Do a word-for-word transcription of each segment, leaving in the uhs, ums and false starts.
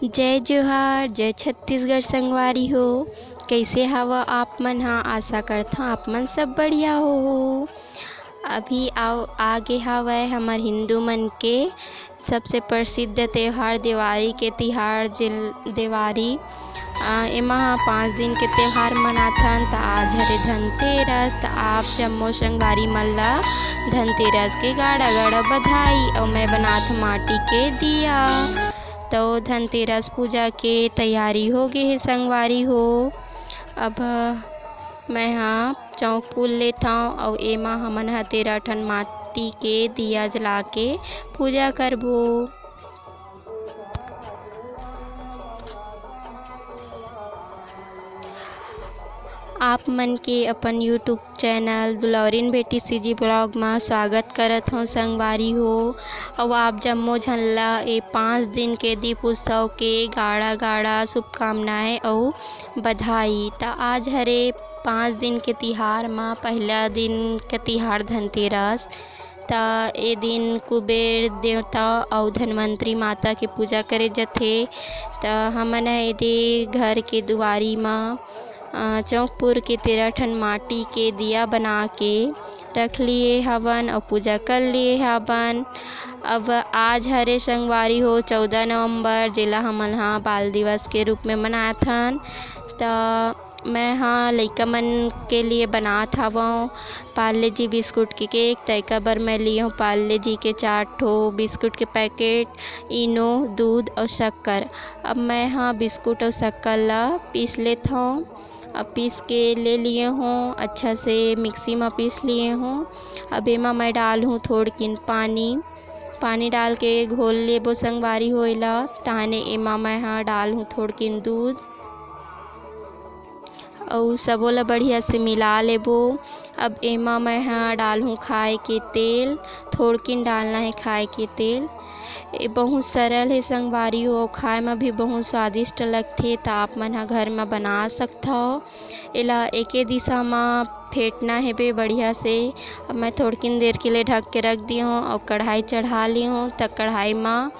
जय जोहार, जय छत्तीसगढ़ संगवारी हो। कइसे हव आप मन ह? आशा करथंव आप मन सब बढ़िया होहू। अभी आव, आगे हवय हमर हिंदू मन के सबसे प्रसिद्ध त्योहार देवारी के तिहार, जेन देवारी, अ, एमा ह पाँच दिन के त्योहार मनाथन। त आज हरे धनतेरस, त आप जम्मो संगवारी मन ला धनतेरस के गाड़ा गाड़ा बधाई। अउ मैं बनात माटी के दिया। तो धनतेरस पूजा के तैयारी हो गे हे संगवारी हो। अब मैं ह चौक फूल लेथंव अउ एमा हमन ह तेरह ठन माटी के दिया जला के पूजा करबो। आप मन के अपन YouTube चैनल दुलौरिन बेटी सीजी ब्लॉग म स्वागत करत हौं संगवारी हो। अउ आप जम्मो झन ला ए पाँच दिन के दीप उत्सव के गाड़ा गाड़ा शुभकामनाएं अउ बधाई। त आज हरे पाँच दिन के तिहार म पहिला दिन के तिहार धनतेरस। त ए दिन कुबेर देवता अउ धनवंतरी माता के पूजा करे जथे। त हमन ह एदे घर के दुवारी म, अ, चौकपुर के तेरह ठन माटी के दिया बना के रख लिए हवन अउ पूजा कर लिए हवन। अब आज हरे संगवारी हो चौदह नवंबर, जेला हमन ह बाल दिवस के रूप में मनाथन। त मैं ह लइका मन के लिए बनात हवंव पार्ले जी बिस्कुट के केक। त एकर बर मैं लिए हूँ पार्ले जी के चार ठो बिस्कुट के पैकेट, इनो, दूध अउ शक्कर। अब मैं ह बिस्कुट अउ शक्कर ला पीस लेत हौं। अब पीस के ले लिए हूँ, अच्छा से मिक्सी म पीस लिए हूँ। अब एमा मैं डाल हूँ थोड़किन पानी। पानी डाल के घोल लेबो संगवारी हो एला। ताहने एमा मैं ह डाल हूँ थोड़किन दूध। अउ सबो ला बढ़िया से मिला लेबो। अब एमा मैं ह डालहूँ खाए के तेल, थोड़किन डालना हे खाए के तेल। ए बहुत सरल हे संगवारी हो, खाए म भी बहुत स्वादिष्ट लगथे, त आप मन ह घर म बना सकथव। एला एके दिशा म फेंटना हेबे बढ़िया से। अब मैं थोड़किन देर के लिए ढक के रख दिए हूँ अउ कढ़ाई चढ़ा ली हूँ। त कढ़ाई म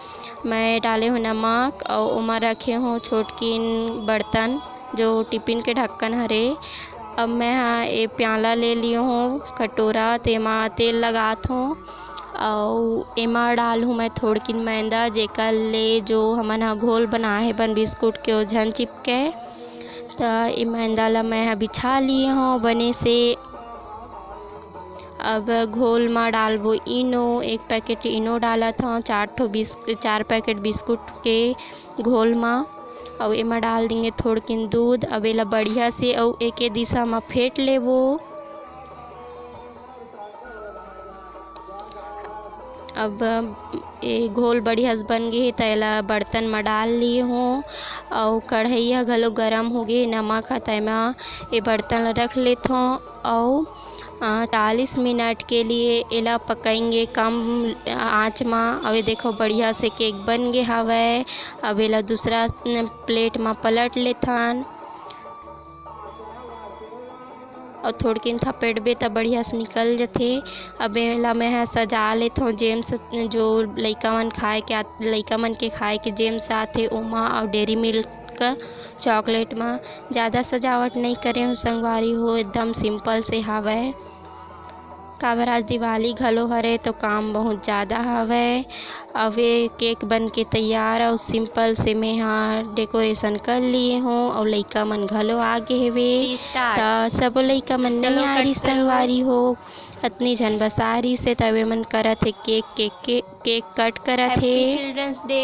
मैं डाले हूँ नमक अउ ओमा रखे हूँ छोटकिन बर्तन, जो टिफिन के ढक्कन हरे। अब मैं ह ए प्याला ले लिए हूँ कटोरा, तेमा तेल लगात हूँ अउ एमा डालहूँ मैं थोड़किन मैदा, जेकर ले जो हमन ह घोल बनाए हे बन बिस्कुट के, ओ झन चिपके। त ए मैदा ला मैं ह बिछा लिए हौं बने से। अब घोल म डालबो इनो, एक पैकेट इनो डालत हौं, चार ठो बिस-, चार पैकेट बिस्कुट के घोल म, अउ एमा डाल देंगे थोड़किन दूध। अब एला बढ़िया से अउ एके दिशा म फेंट लेबो। अब ए घोल बढ़िया से बन गे हे, त एला बर्तन म डाल लिए हूँ। अउ कढ़ैया घलो गरम हो गे हे, नमक ह, त एमा ए बर्तन ल रख लेथों। अउ, अ, चालीस मिनट के लिए एला पकाएंगे कम आंच म। अउ ये देखो, बढ़िया से केक बन गे हवय। अब एला दूसरा प्लेट म पलट लेथन। अउ थोड़किन थपेटबे त बढ़िया से निकल जथे। अब एला मैं ह सजा लेथों जेम्स, जो लइका मन खाए के आत-, लइका मन के खाए के जेम्स आथे ओमा, अउ डेयरी मिल्क चॉकलेट म। ज़्यादा सजावट नइ करे हूँ संगवारी हो, एकदम सिंपल से हावय। काबर आज दिवाली घलो हरे, तो काम बहुत ज़्यादा हवय। अब ये केक बन के तैयार, अउ सिंपल से मैं ह डेकोरेशन कर लिए हूँ, अउ लइका मन घलो आ गे हेवे। त सबो लइका मन नइ आ रिस संगवारी हो, अतनी झन बस आ रिस हे, तब ए मन करत हे cake, cake, cake, cake cut करत हे। Children's day.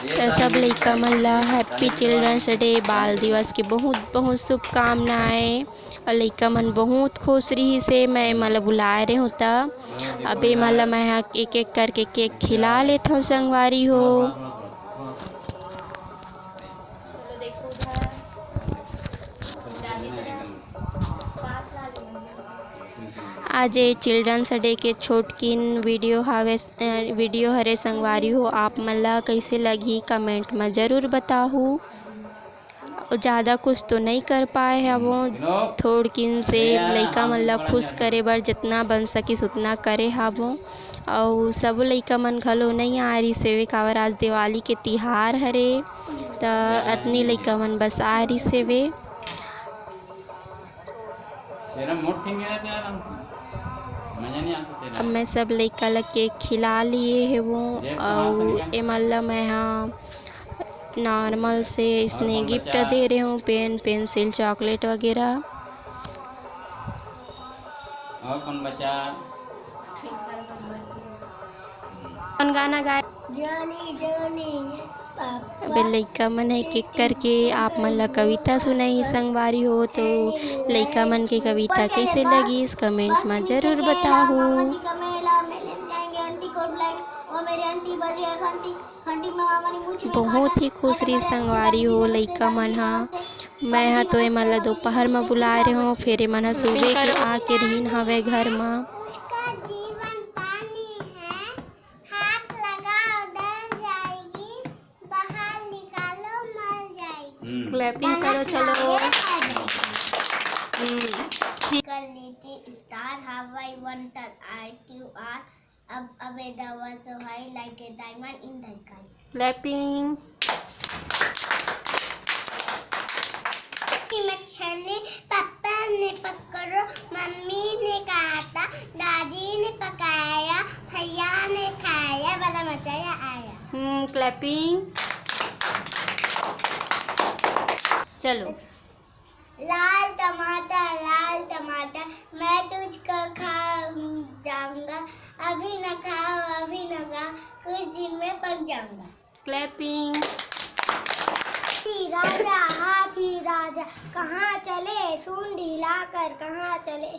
त सब लइका मन ला हैप्पी चिल्ड्रंस डे, बाल दिवस के बहुत बहुत शुभकामनाएं। अउ लइका मन बहुत खुश रिहिस हे, मैं एमन ला बुलाए रेहेंव त। अब एमन ला मैं ह एक एक करके केक खिला लेथव संगवारी हो। आज ये चिल्ड्रंस डे के छोटकिन वीडियो हावे, अ, वीडियो हरे संगवारी हो, आप मन ला कइसे लगही कमेंट म जरूर बताहू। अउ ज़्यादा कुछ तो नइ कर पाए हावों, थोड़किन से लइका मन ला खुश करे बर जितना बन सकिस उतना करे हावों। अउ सबो लइका मन घलो नइ आए रिहिस हेवे, काबर आज दिवाली के तिहार हरे, त अतनी लइका मन बस आए रिहिस हेवे। तेरा मोट थिंग है तेरा, मजा नहीं आता तेरा। अब मैं सब लइका ला केक खिला लिए हेवों, अउ एमन ला मैं हा नॉर्मल से इसने गिफ्ट दे रहे हूँ, पेन, पेंसिल, चॉकलेट वगैरह। और कौन बचा? कौन गाना गाए? अबे लइका मन हे, केक करके आप मन ला कविता सुनाई संगवारी हो, तो लइका मन के कविता कैसे लगिस, comment मा जरूर बताहू। बहुत ही खुश रही संगवारी हो लइका मन हा। मैं हा तो एमन ला दोपहर मा बुलाए रहे हों, फेर एमन हा सुबह के आके रहिन हवे घर मा। उसका जीवन पानी है, हाथ लगाओ डर जाएगी, बाहर निकालो मर जाएगी। Clapping करो, चलो। कर लीजिए star, how I want that I Q R। अब, अब ए दवा so high like a diamond in the sky। Clapping। मछली पापा ने पकड़ो, मम्मी ने काटा, दादी ने पकाया, भैया ने खाया, बड़ा मजा आया। हम्म, clapping। चलो। लाल टमाटर, लाल टमाटर, मैं तुझको खा जाऊंगा। अभी ना खाओ, अभी ना खाओ, कुछ दिन में पक जाऊंगा। Clapping। हाथी राजा, हाथी राजा, कहाँ चले सूंडी लाकर, कहाँ चले?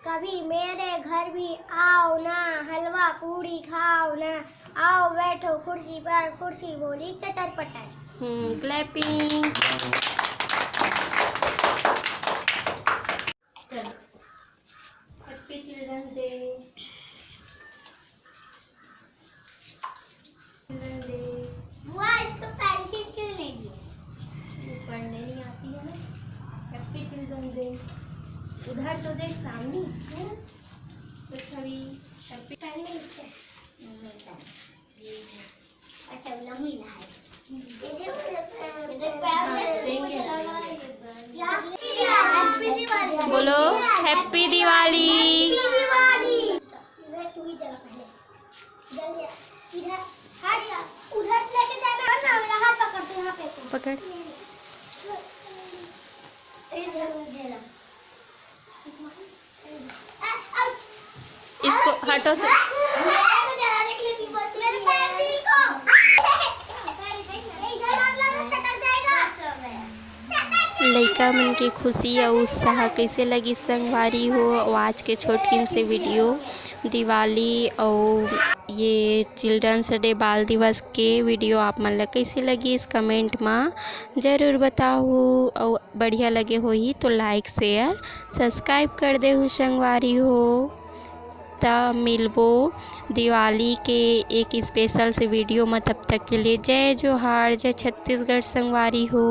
कभी मेरे घर भी आओ ना, हलवा पूड़ी खाओ ना। आओ बैठो कुर्सी पर, कुर्सी बोली चटर पटर। हम्म, clapping। चलो, Happy Children's Day। बुआ, इसको पेंसिल क्यों नहीं दी? ये पढ़ने नहीं आती है ना। Happy Children's Day। उधर तो देख, सामने है। तो छवि, happy अच्छा, लम्बी ला है। ये देखो, ये देखो, हाँ, देंगे। बोलो, Happy Diwali। Happy Diwali। इधर तू ही चला पहले। जल्दी आ। इधर हट जा। उधर लेके जाना है ना, मेरा हाथ पकड़, तू यहाँ पे। पकड़। इधर मुझे ला। इसको हटो तो। लइका मन के खुशी अउ उत्साह कइसे लगिस संगवारी हो, अउ आज के छोटकिन से video दिवाली अउ ये Children's Day बाल दिवस के video आप मन ला कइसे लगिस comment मा जरूर बताहू, अउ बढ़िया लगे होही तो like, share, subscribe कर देहू संगवारी हो। त मिलबो दिवाली के एक special से video मा, तब तक के लिए जय जोहार, जय छत्तीसगढ़ संगवारी हो।